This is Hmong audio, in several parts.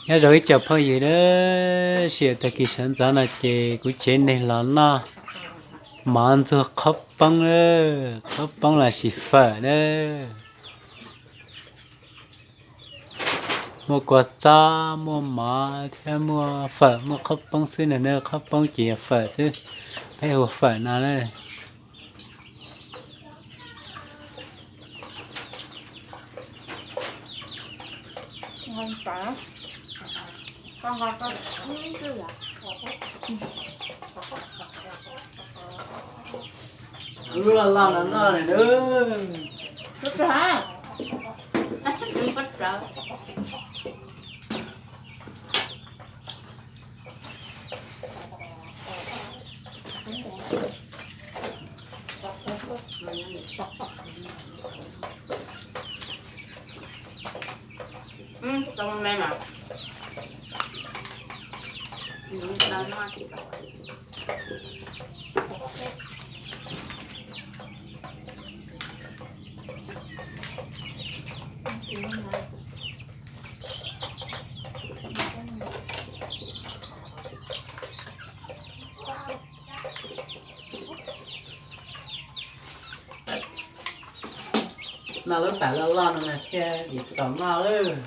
Nyob zoo ib co phooj ywg na, sij hawm tag kis sawv ntxov no ces kuv tsev neeg los noj mov ntxuag qhaub poob na, qhaub poob los sis fawm na. Muaj kua txob, muaj mov thiab muaj fawm, muaj qhaub poob xwb na, qhaub poob ces yog fawm xwb, peb hu fawm no na. Lub loj loj no noj li na. Noj lub pam loj loj no na thiaj li txaus noj lawm.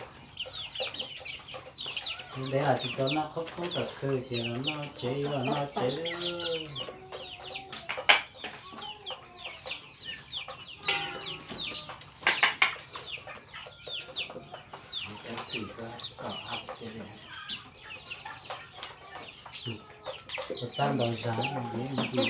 Ntev los tsis tau noj qhaub poob tom kawg ces los noj tsev, los noj tsev. Ua txab ntaus zog ntxiv.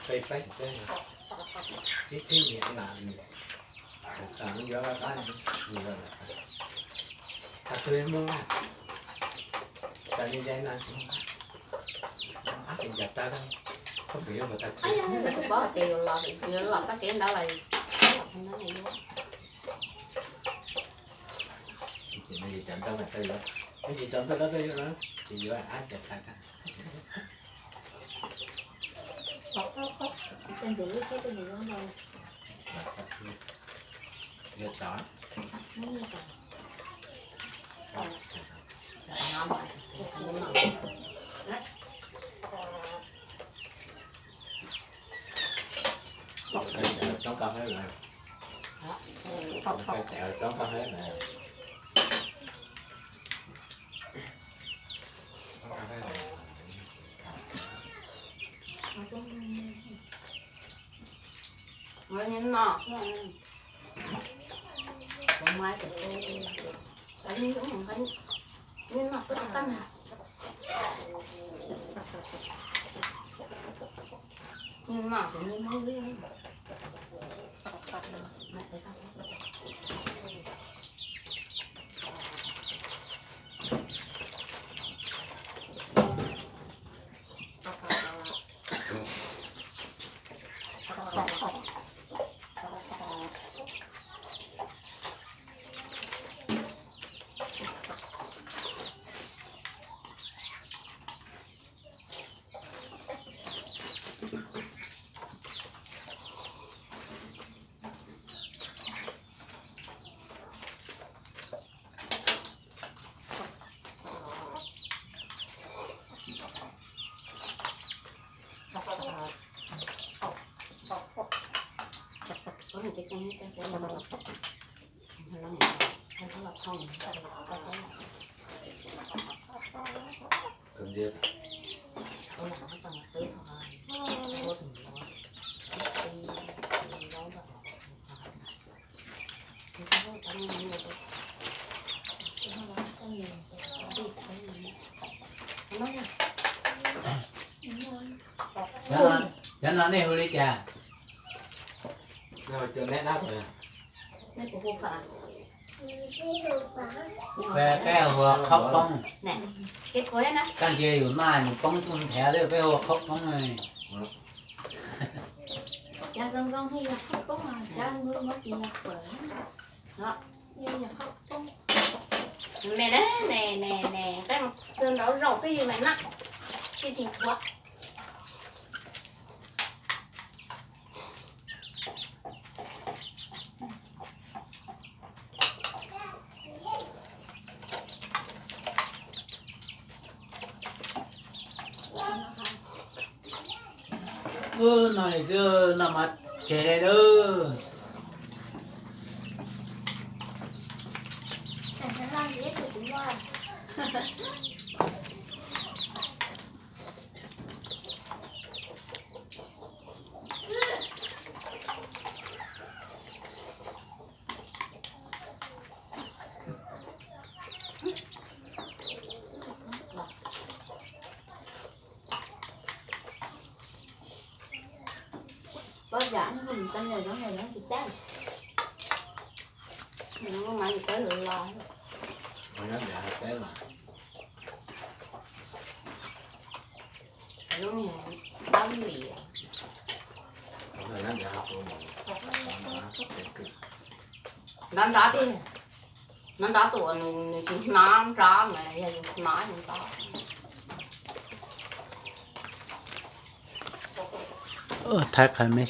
Ces peb peb txib txib nyiam na, yuav qab, qab twg muaj, tas li ze na, qab ces ncav tawv, koj pum yuav mus tag kis. Kuv paub hais tias yus los, yus los txoj kev ntawd los, ces no yus cov nrau mas tau yuav, yus tsis tau nrau tau yuav na, ces yuav ab ces tag tag. Cov no nej hu li cas? Peb hu ua qhaub poob. Koj ntsia yus maj nws poob tuj nrhiav li, peb hu ua qhaub poob. Me, me, me, me, qeej twg nrauv zaum twb yog me na, tij tsis thuav. Ub, no li xwb no mas tseg li lawm. Pob yam no kuj tsis tau yog zoov, yog zoov tsis tau. Nws mas yus peb lawm los. Lub niag dab liam. Ntab ntab tiag, ntab ntab tus uas nws tsis hnab nrab mas yog yus hnab yus ntab. Thaib qha me